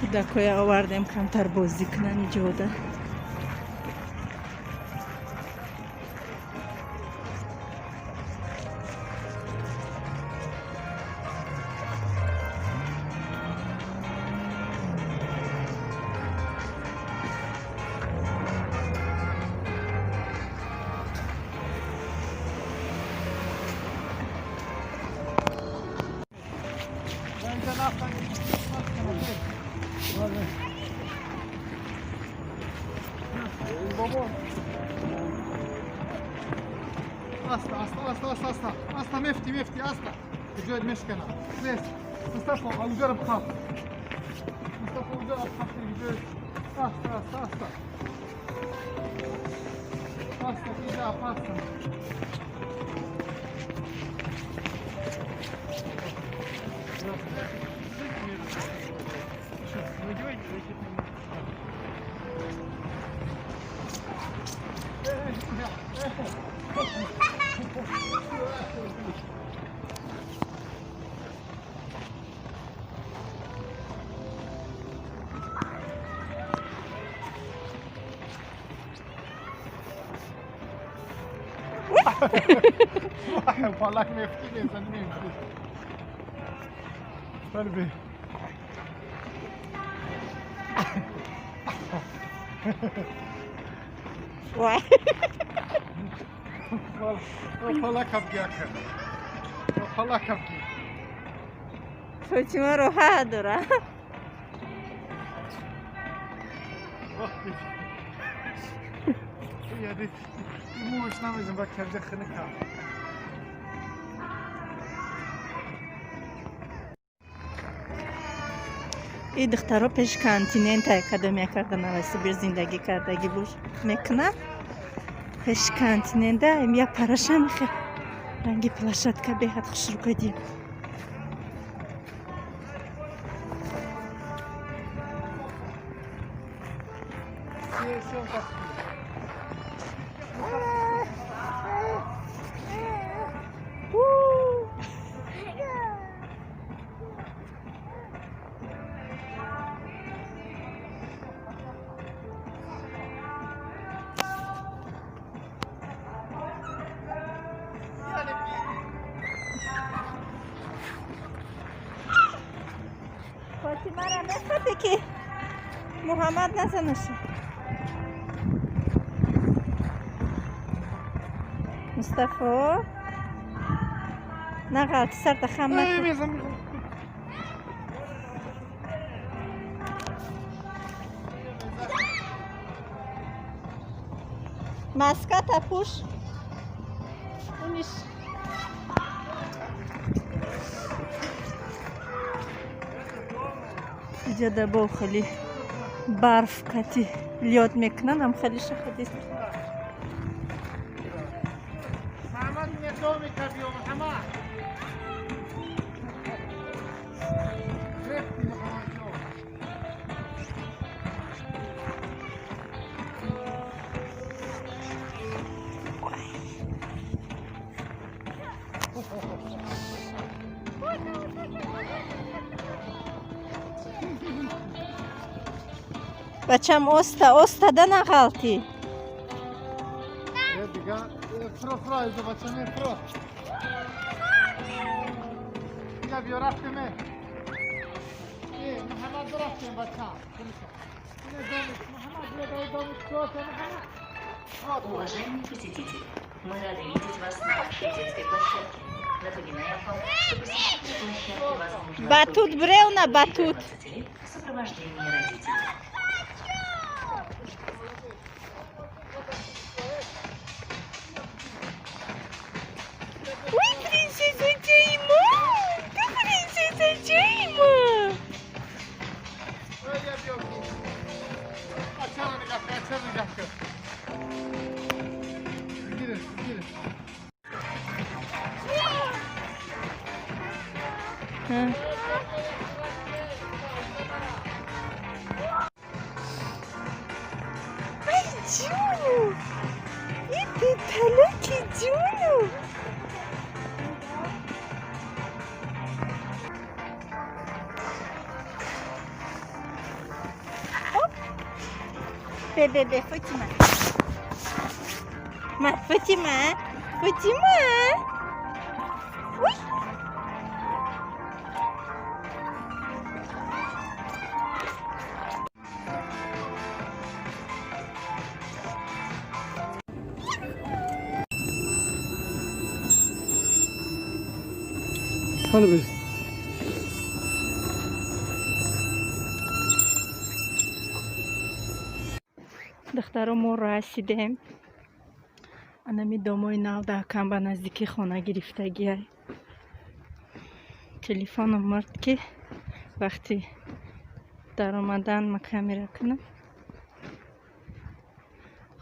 Кӯдакҳоя овардем, камтар бозӣ кунанд иҷода. Аста, аста, аста, аста, аста, аста, мефти, мефти, аста. جوید مشکنه. نیست. مصطفى اونجا بخاف. مصطفى اونجا بخاف جوید. استا، استا، استا. استا اینجا استا. والله ما يفتي زلمه قلبي. Вай. والله كبكي اكل والله كبكي. Фотима роҳат дора. يا ريت موش نمیزم با کرده خنکا. И духтаро пеш континента академия карда, Новосибир зиндагӣ кардагӣ буш мекунад. Пеш континента я параша мехе ранги площадка беҳад хушрӯ кадим. Фотимара мехоҳе ки Муҳаммад назанаша. Мустафо, нағалти, сарта хам накун. Маската пӯш. Униш. Иҷода бо хеле барф кати лёд мекунанд, ам хеле шахадист. محمد نقدامي كبير محمد. ريحتي محمد شو. Бачам, оста, оста да, нағалтӣ. دیگه فرو فرو ایزو بچه می فرو. بیا بیا رفتیم. ای محمد رفتیم بچه. محمد بیا دو دو محمد. Уважаемые посетители, мы рады видеть вас на нашей детской площадке. Напоминаем вам, что посещение площадки возможно Батут только брев на лицам батут. 14 лет в сопровождении родителей. Ой, принцесса Джейма! Ты принцесса Джейма! بیا بیا بچه رو نگاه کن، بچه رو نگاه کن. گیرش گیرش. Ҳа. Бе, бе, бе, Фотима. Ма, Фотима, Фотима. Уй. Hadi be. Духтаро, мо расидем. Анами домои нав даакам ба наздики хона гирифтагиай. Телефоном мурд, ки вақти даромадан ма камера кунам.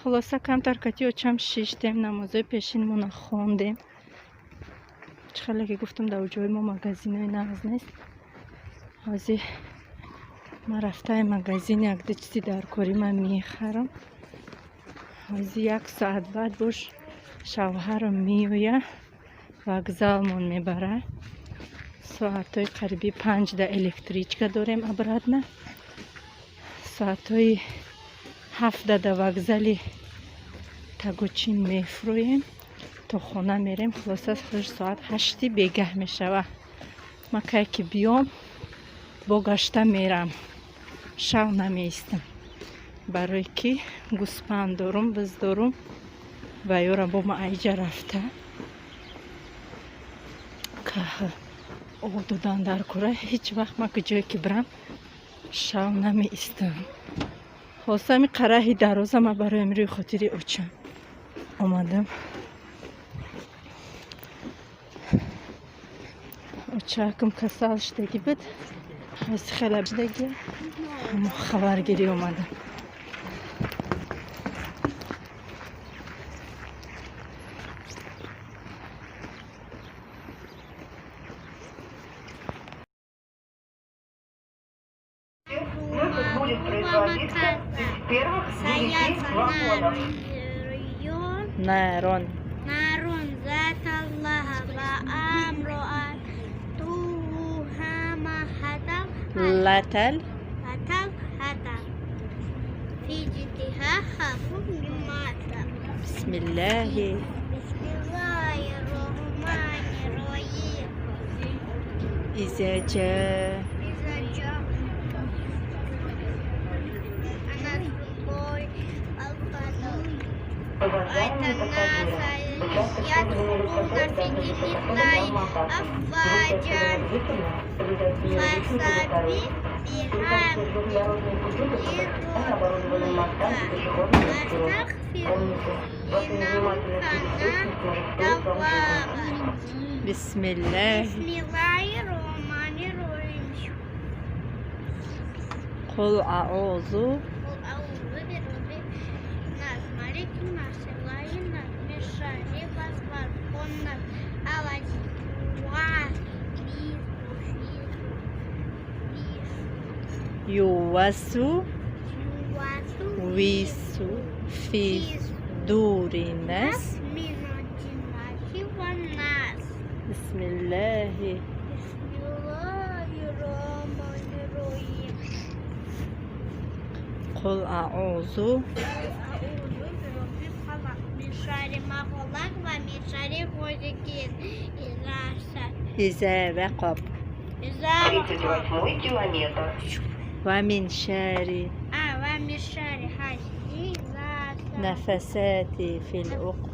Хулоса, камтар кати очам шиштем, намозои пешинмона хондем. Чӣ хеле ки гуфтам, дар ҷои мо магазинои нағз нест. Ҳозир ман рафтаи магазин, якду чизи даркорӣ ман мехарам. Ҳозир як соат баъд бош шавҳарам меоя, вокзалмон мебара. Соатҳои қариби 5 да электричка дорем обратно. Соатҳои 7-да да вокзали Тагочин мефурӯем, то хона мерем. Хулоса, соат 8-и бегаҳ мешава. Ман кай ки биём, бо гашта мерам, шав намеистам, барое ки гӯспанд дорум, биз дорум ва ёра бо ма айҷа рафта каҳ об додан дар кора. Ҳеҷ вақт ман куҷое ки бирам, шав намеистам. Хулоса, ами қараҳи дароза ман барои амирӯи хотири очам омадам. Очакам касал шудагӣ буд, ҳози хеле шудагӣ, мо хабаргирӣ омадам. Выход будет производиться из первых девяти вагонов. Нарон. نار ذات اللهب وامرأتها محتم لاتل حتم في جدها حبل من مسد. بسم الله. بسم الله الرحمن الرحيم. إذا جاء إذا جاء نصر الله والفتح. Уважаемые رأيت الناس пассажиры, участок يدخلون في دين الله أفواجا فسبح بحمد ربك واستغفره إنه كان توابا. بسم الله. بسم الله الرحمن الرحيم. قل أعوذ قل أعوذ برب الناس، ملك الناس، إله الناس، من شر الوسواس الخناس الذي يوسوس يوسوس يوسوس في صدور الناس من الجنة والناس. بسم الله. بسم الله الرحمن الرحيم. قل أعوذ قل أعوذ برب الفلق، من شر ما خلق، ومن شر غاسق إذا إذا وقب. إذا وقب. 38 километр. ومن شر ومن شر حاسد إذا حسد. نفسات في العقد.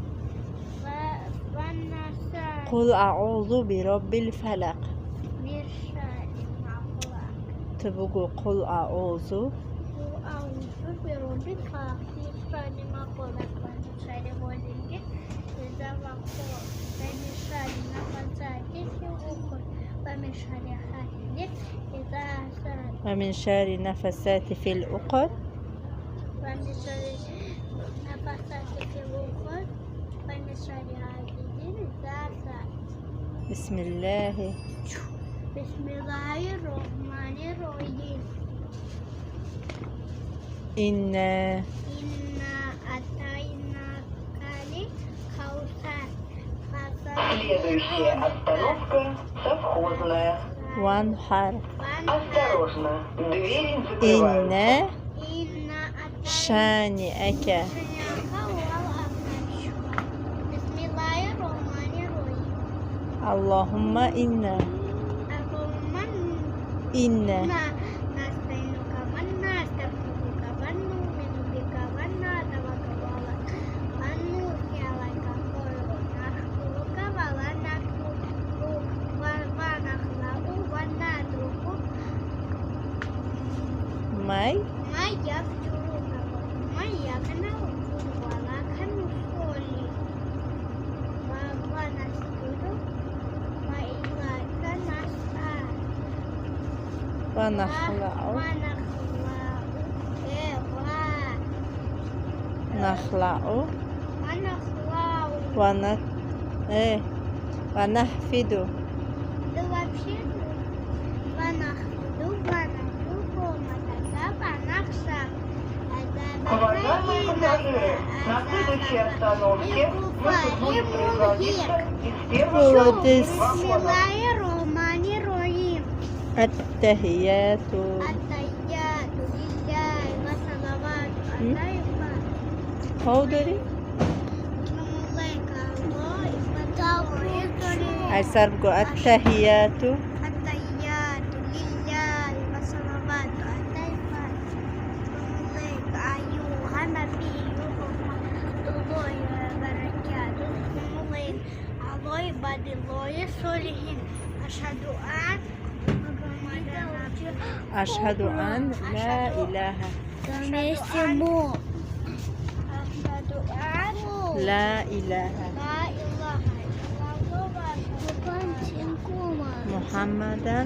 والنساء. قل أعوذ برب الفلق. من شر ما خلق. تبقوا قل أعوذ. قل أعوذ برب الفلق، من شر ما خلق، ومن شر غاسق إذا وقب، ومن شر النفاثات في العقد، ومن شر حاسد إذا حسد. ومن شر نفسات في العقد. ومن شر النفاثات في العقد، ومن شر حاسد إذا حسد. بسم الله. بسم الله الرحمن الرحيم. إنا إنا أعطيناك الكوثر. Следующая остановка Совхозная. وانحر. Осторожно, двери закрываются. إنا إنا شانئك. بسم الله الرحمن الرحيم. اللهم إنا اللهم إنا نستعينك ونستغفرك ونؤمن بك ونتوكل عليك ونثني عليك ونشكرك ولا نكفرك ونخلع ونترك ما ما يفجرك وما يقنعك ولا نصلي ونسجد وإليك نسعى. ونخلع نخلع ونخلع ون ونحفد Уважаемые пассажиры, на следующей остановке выход будет производиться из первого Молодец. вагона. بسم الله الرحمن الرحيم. التحيات التحيات لله والصلوات الطيبات. хов дорӣ? Айсар, бигӯ: التحيات. التحيات لله والصلوات الطيبات. عليك أيها النبي ورحمة الله وبركاته. عليك على عباد الله الصالحين. أشهد أن محمدا أشهد أن لا إله أشهد أن لا إله لا إله إلا الله وأشهد محمدا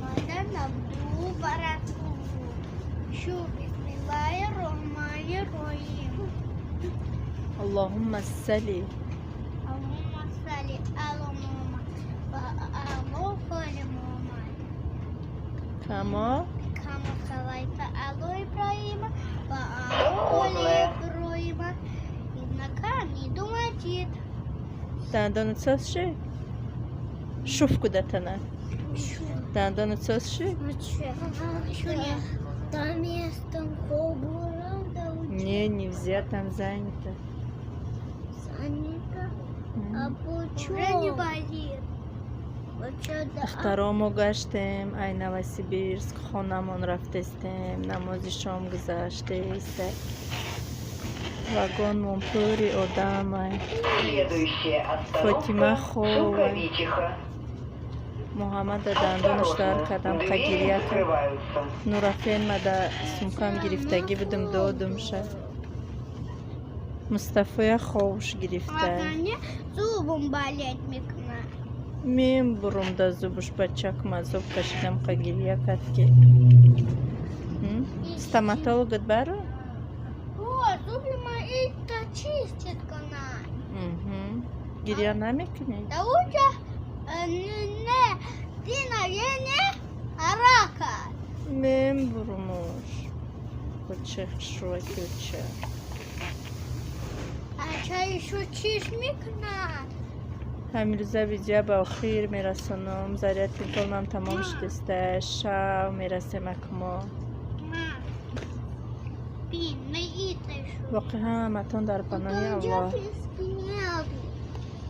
محمدا عبده ورسوله. شو بسم الله الرحمن الرحيم. اللهم صل اللهم صل على محمد وعلى آل محمد كما كما صليت على إبراهيم وعلى آل إبراهيم إنك حميد مجيد. Дандонат соз ши? Шуф кудатана, дандонат соз ши? Там местом. Не, нельзя, там занято. Занято? А почему? Уже не болит. Духтаро, мо гаштем ай Новосибирск, хонамон рафтестем, намози шом гузаштеста, вагонмон пури одамай. Следующая Фотима остановка хова. Шелковичиха. Муҳаммада дандонаш дар кардам, Двери қагирия кард. закрываются. Нурофен ма да сумкам гирифтагӣ будам, додумша. Мустафоя ховуш гирифта. Зубом болеть мекна. Мебурум да зубуш, бачакма азоб кашидам, қагирия кард ки. Стоматологат баро? О, зубы мои это чистит кана. Гиря намекунӣ? Да уже не, ты, наверное, арака. Мебурумуш, куче хушрӯа. А ча еще чишмикна? Ҳамирӯза видео ба охир мерасонам. Заряд телефонам тамом шудеста, шав мерасем акмо. Бин, мы это еще. Воқеан, ҳаматон дар паноҳи Аллоҳ.